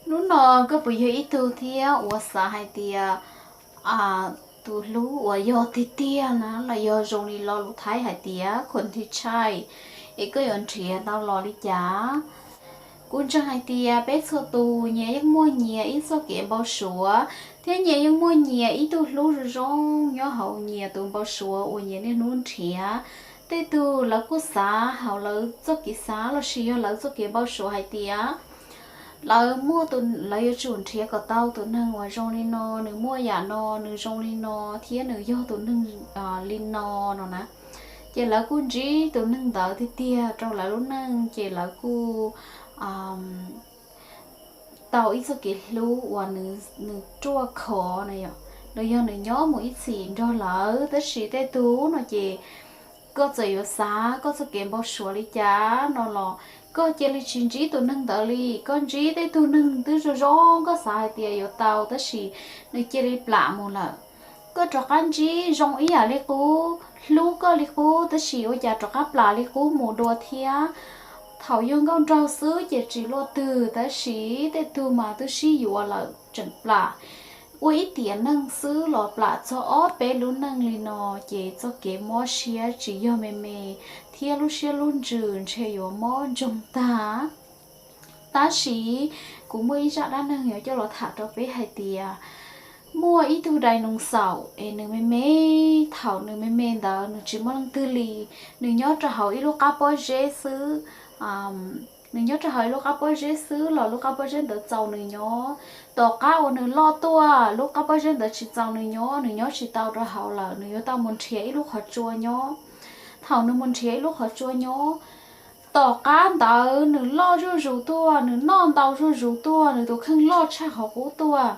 Hnub no koj puas yog ib tug thiab uas xav hais tias tus hlub uas yog tiag tiag na los yog zoo li lo lus Thaib hais tias คนที่ใช่ es koj yuav nrhiav tau los li cas? Kuv ntseeg hais tias peb txhua tus nyias yeej muaj nyias ib txoj kev npau suav thiab nyias yeej muaj nyias ib tug hlub zoo zoo nyob hauv nyias tus npau suav uas nyias niaj hnub nrhiav. Tej tug lawv kuj xav hauv lawv txoj kev xav lossis yog lawv txoj kev npau suav hais tias lawv muaj, lawv yuav tsum nrhiav kom tau tus neeg uas zoo li no, nws muaj yam no, nws zoo li no thiab nws yog tus neeg li no no na. Ces lawv kuj ntsib tus neeg ntawd tiag tiag rau lawv lub neej ces lawv kuj tau ib txoj kev hlub uas nws ruaj khov na yom, los yog nws nyob mus ib txhis nrog lawv. Tab sis tej tug no ces koj txawm yuav xav koj txoj kev npau suav li cas no los koj cia li tsis ntsib tus neeg ntawd li. Koj ntsib tej tug neeg twb zoo zoo koj xav hais tias yuav tau tab sis nws cia li plam mus lawm. Koj rov qab ntsib zoo ib yam li qub, hlub koj li qub tab sis ua cas rov qab plam li qub mus dua thiab. Thaum yog nkauj nraug xwb ces tsis luaj twg tab sis tej tug mas twb sib yuav lawm tseem plam. Ua ib tiam neeg xwb los plam txog ob peb lub neej li no ces txoj kev mob siab tsis yog me me thiab lub siab lub ntsws ntshe yuav mob ntsoog tag. Tab sis kuv muaj ib zaj dab neeg yuav coj los tham rau peb hais tias muaj ib tug dinosaur es nws me me, thaum nws me me ntawd nws tsis muaj leej twg li, nws nyob rau hauv ib lub qab pob zeb xwb. Nws nyob rau hauv ib lub qab pob zeb xwb los lub qab pob zeb ntawd txaus nws nyob. Tom qab uas nws loj tuaj lub qab pob zeb ntawd tsis txaus nws nyob, nws nyob tsis tau rau hauv lawm, nws yuav tau mus nrhiav ib lub qhov tsua nyob. Thaum nws mus nrhiav ib lub qhov tsua nyob, tom qab ntawd nws loj zuj zus tuaj, nws noj ntau zuj zus tuaj, nws tus kheej loj tshaj qhov qub tuaj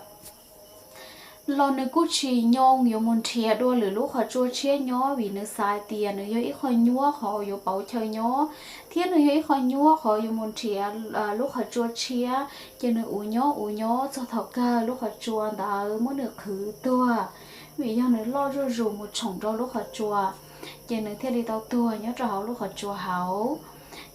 los nws kuj tsis nyoo yuav mus nrhiav dua lwm lub qhov tsua tshiab nyob vim nws xav hais tias nws yog ib qho nyuab qhov yuav pauv chaw nyob thiab nws yog ib qho nyuab qhov yuav mus nrhiav lub qhov tsua tshiab. Ces nws ua nyob ua nyob txog thaum kawg lub qhov tsua ntawd muab nws qhwv tuag vim yog nws loj zuj zus mus tshoom rau lub qhov tsua, ces nws thiaj li tau tuag nyob rau hauv lub qhov tsua hauv.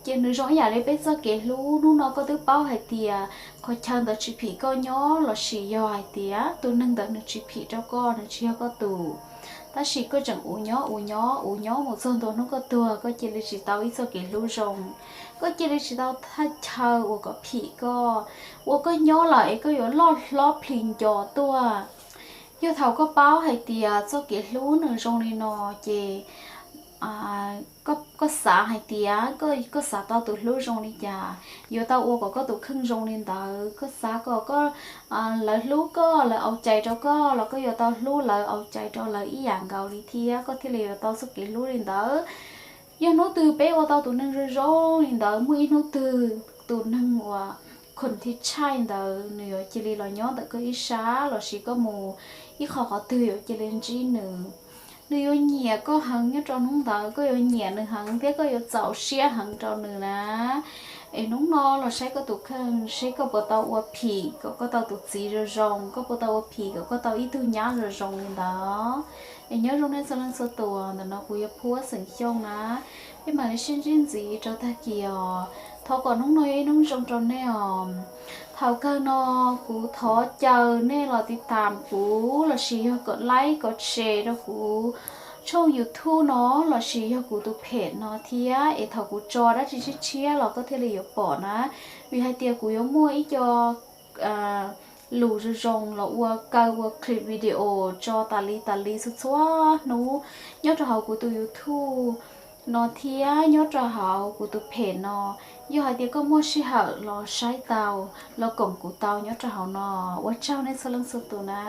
Ces nws zoo ib yam li peb txoj kev hlub, hnub no koj twb paub hais tias qhov chaw ntawd tsis phim koj nyob lossis yog hais tias tus neeg ntawd nws tsis phim rau koj, nws tsis yog koj tus, tab sis koj tseem ua nyob ua nyob ua nyob mus txog ntua hnub koj tuag koj cia li tsis tau ib txoj kev hlub zoo, koj cia li tsis tau thaj chaw uas kom phim koj, uas koj nyob lawm es koj yuav loj hlob plhis nco tuaj. Yog thaum koj paub hais tias txoj kev hlub nws zoo li no ces koj xav hais tias koj xav tau tus hlub zoo li cas, yuav tau ua kom koj tus kheej zoo li ntawd. Koj xav kom koj, lawv hlub koj, lawv au cai rau koj los koj yuav tau hlub lawv, au cai rau lawv ib yam nkaus li thiab koj thiaj li yuav tau txoj kev hlub li ntawd. Yog hnub twg peb ua tau tus neeg zoo zoo li ntawd, muaj ib hnub twg tus neeg uas คนที่ใช่ ntawd nws yuav cia li los nyob ntawm koj ib sab lossis koj mus ib qho qhov twg yuav cia li ntsib nws. Nws yuav nyiam koj heev nyob rau hnub ntawd, koj yuav nyiam nws heev thiab koj yuav txaus siab heev rau nws na. Es hnub no los saib koj tus kheej seb koj puas tau ua phim kom koj tau tus txiv zoo zoo, koj puas tau ua phim kom koj tau ib tug nyab zoo zoo li ntawd. Es nyob zoo nej txhua leej txhua tus, ntawm no kuv yog Phuab xeem Xyooj na. Peb mam li sib ntsib ntxiv rau tag kis os. Thov kom hnub no yog ib hnub zoo rau nej os. Thaum kawg no kuv thov caw nej los tiv tam kuv lossis yog kom like kom share rau kuv tshooj YouTube no lossis yog kuv tus phem no thiab es thaum kuv tso dab tsi tshiab tshiab los koj thiaj li yuav pom na. Vim hais tias kuv yuav muaj ib co lus zoo zoo los ua kaw ua clip video tso tas li tas li txhua txhua hnub nyob rau hauv kuv tus YouTube no thiab nyob rau hauv kuv tus phem no. Yog hais tias koj muaj sij hawm los saib tau, los koom kuv tau nyob rau hauv no. Ua tsaug nej txhua leej txhua tus na.